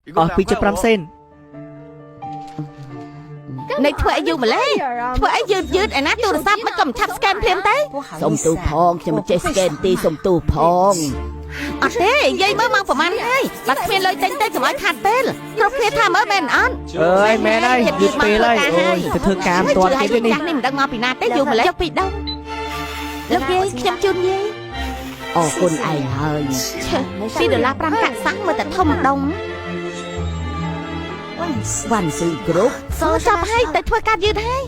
អស់2.5សេន នៃធ្វើអីយូរម្លេះធ្វើអីយឺតយឺតឯណាទូរស័ព្ទមិនក៏មិនឆាប់ scan ភ្លាមទៅ សុំទូផងខ្ញុំមិនចេះ scan ទេសុំទូផង អត់ទេយាយមើលម៉ោងប្រហែលហើយបើគ្មានលុយទិញទេកុំឲ្យខាតពេលគ្រប់គ្នាថាមើលមែនអត់ អើយមែនហើយយឺតពេលហើយអូយទៅធ្វើការមិនទាន់គេទេនេះ ចាស់នេះមិនដឹងមកពីណាទេយូរម្លេះយកពីដុំលោកយាយខ្ញុំជូនយាយ អរគុណឯងហើយ 2ដុល្លារ5កាក់សាំងមើលតែធំដុំ វ៉ាន់ស៊ឺគ្រប់ សូចាប់ហើយទៅធ្វើការយឺតហើយ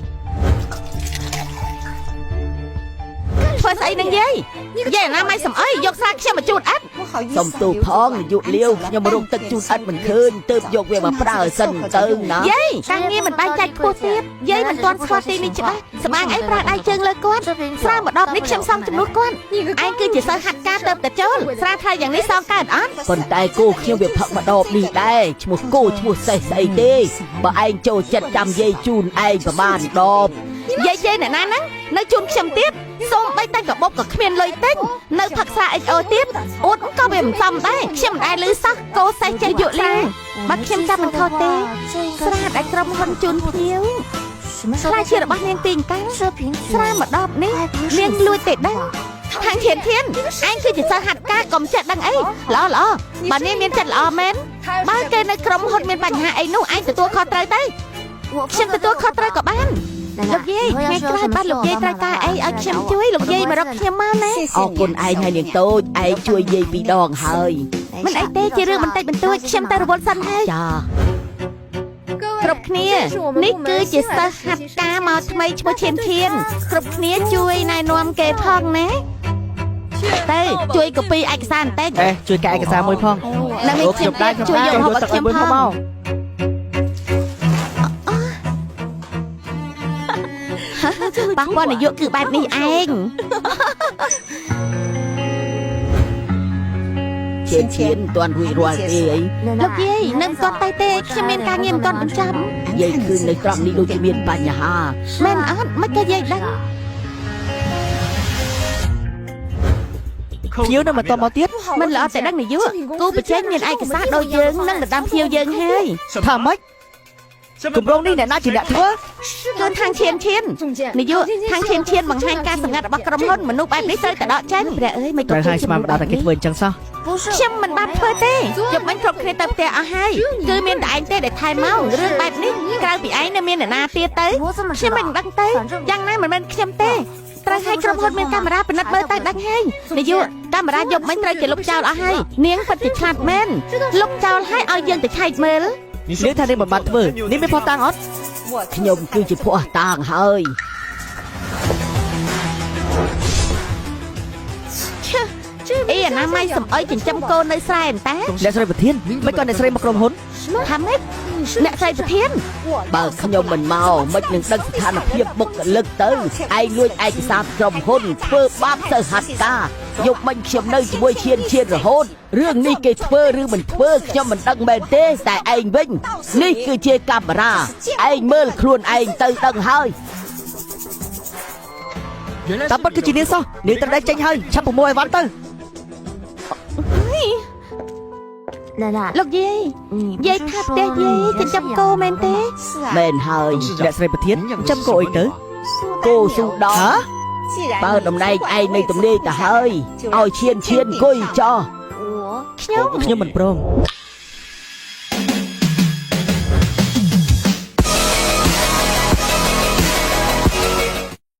ធ្វើស្អីនឹងយាយយាយអនាម័យសំអីយកស្រាខ្ញុំមកជូតអត់ សុំទូផងនាយុលាវខ្ញុំរកទឹកជូតអត់មិនឃើញទើបយកវាមកប្រើសិនទៅណា យាយការងារមិនបែងចែកខ្ពស់ទៀតយាយមិនទាន់ស្គាល់ទីនេះច្បាស់ស្មាងអីប្រើដៃជើងលើគាត់ស្រាម្ដបនេះខ្ញុំសងជំនួសគាត់ឯងគឺជាសិស្សហាត់ការទៅតែចូលស្រាថ្លៃយ៉ាងនេះសងកើតអត់ ប៉ុន្តែគោខ្ញុំវាផឹកម្ដបនេះដែរឈ្មោះគោឈ្មោះសេះស្អីទេបើឯងចូលចិត្តចាំយាយជូនឯងប្រហែលដប យាយជេរអ្នកណាហ្នឹងនៅជូនខ្ញុំទៀតសូមបីតែកាបូបក៏គ្មានលុយទិញនៅផឹកស្រា XO ទៀតអួតក៏វាមិនសមដែរខ្ញុំមិនដែលឮសោះគោសេះចេះយុលាបើខ្ញុំចាំមិនខុសទេស្រាដែលក្រុមហ៊ុនជូនភ្ញៀវខ្លាចជារបស់នាងទីអង្កាស្រាម្ដបនេះនាងលួចទេដឹងខាងធានធានឯងគឺជាសិស្សហាត់ការកុំចេះដឹងអីល្អល្អបើនាងមានចិត្តល្អមែនបើគេនៅក្រុមហ៊ុនមានបញ្ហាអីនោះឯងទទួលខុសត្រូវទៅខ្ញុំទទួលខុសត្រូវក៏បានលោកយាយថ្ងៃក្រោយបាទលោកយាយត្រូវការអីឲ្យខ្ញុំជួយលោកយាយមករកខ្ញុំមកណា អរគុណឯងហើយនាងតូចឯងជួយយាយពីរដងហើយ មិនអីទេជារឿងបន្តិចបន្តួចខ្ញុំទៅរវល់សិនហើយ ចា គ្រប់គ្នានេះគឺជាសិស្សហាត់ការមកថ្មីឈ្មោះឈៀនឈៀនគ្រប់គ្នាជួយណែនាំគេផងណាទៅជួយកូពីឯកសារបន្តិច អេជួយកែឯកសារមួយផង នឹង អូ ខ្ញុំ ខ្ញុំដែរខ្ញុំ ជួយ ដែរ យកមកឲ្យ យកទឹក ខ្ញុំផង មួយផងមក ប៉ះពាល់នយោគឺបែបនេះឯង ឈៀនឈៀនមិនទាន់រួចរាល់ទេអី លោកយាយនៅមិនទាន់ទៅទេខ្ញុំមានការងារមិនទាន់បញ្ចប់ យាយឃើញនៅត្រង់នេះដូចជាមានបញ្ហា មែនអត់មិនក៏យាយដឹង ភ្ញៀវនៅមិនតមកទៀត មិនល្អតែដឹងនយោគូប្រជែងមានឯកសារដូចយើងនឹងដណ្ដើមភ្ញៀវយើងហើយ ថាម៉េចគម្រោងនេះអ្នកណាជាអ្នកធ្វើ គឺខាងឈៀនឈៀននយោខាងឈៀនឈៀនបង្ហាញការសម្ងាត់របស់ក្រុមហ៊ុនមនុស្សបែបនេះត្រូវតែដកចេញព្រះអើយមិនក៏ ត្រូវឲ្យស្មានម្ដងតែគេធ្វើអញ្ចឹងសោះ ខ្ញុំមិនបានធ្វើទេយប់មិញគ្រប់គ្នាទៅផ្ទះអស់ហើយគឺមានតែឯងទេដែលថែមមករឿងបែបនេះក្រៅពីឯងនៅមានអ្នកណាទៀតទៅខ្ញុំមិនដឹងទេយ៉ាងណាមិនមែនខ្ញុំទេត្រូវឲ្យក្រុមហ៊ុនមានកាមេរ៉ាពិនិត្យមើលទៅដឹងហើយនាយកកាមេរ៉ាយប់មិញត្រូវជាលុបចោលអស់ហើយនាងពិតជាឆ្លាតមែនលុបចោលហើយឲ្យយើងទៅឆែកមើល នាងថានាងមិនបានធ្វើនេះមានផុសតាងអត់ ខ្ញុំគឺជាភ័ស្តុតាងហើយ អីអនាម័យសំអុយចិញ្ចឹមកូននៅស្រែអន្តា អ្នកស្រីប្រធានមិនក៏អ្នកស្រីមកក្រុមហ៊ុន ថាម៉េចអ្នកស្រីប្រធាន បើខ្ញុំមិនមកមិននឹងដឹងស្ថានភាពបុគ្គលិកទៅឯងលួចឯកសារក្រុមហ៊ុនធ្វើបាបសិស្សហាត់ការយប់មិញខ្ញុំនៅជាមួយឈៀនឈៀនរហូតរឿងនេះគេធ្វើឬមិនធ្វើខ្ញុំមិនដឹងមែនទេតែឯងវិញនេះគឺជាកាមេរ៉ាឯងមើលខ្លួនឯងទៅដឹងហើយ តាមពិតគឺជានាងសោះនាងត្រូវតែចេញហើយឆាប់ប្រមូលអីវ៉ាន់ទៅ លោកយាយយាយថាផ្ទះយាយចិញ្ចឹមកោមែនទេ មែនហើយ អ្នកស្រីប្រធានចាំគោអីទៅ គោស៊ូដង ហ៎ បើតំណែងឯងនៅទំនេរទៅហើយឲ្យឈៀនឈៀនអង្គុយចោះ ខ្ញុំ ខ្ញុំមិនព្រម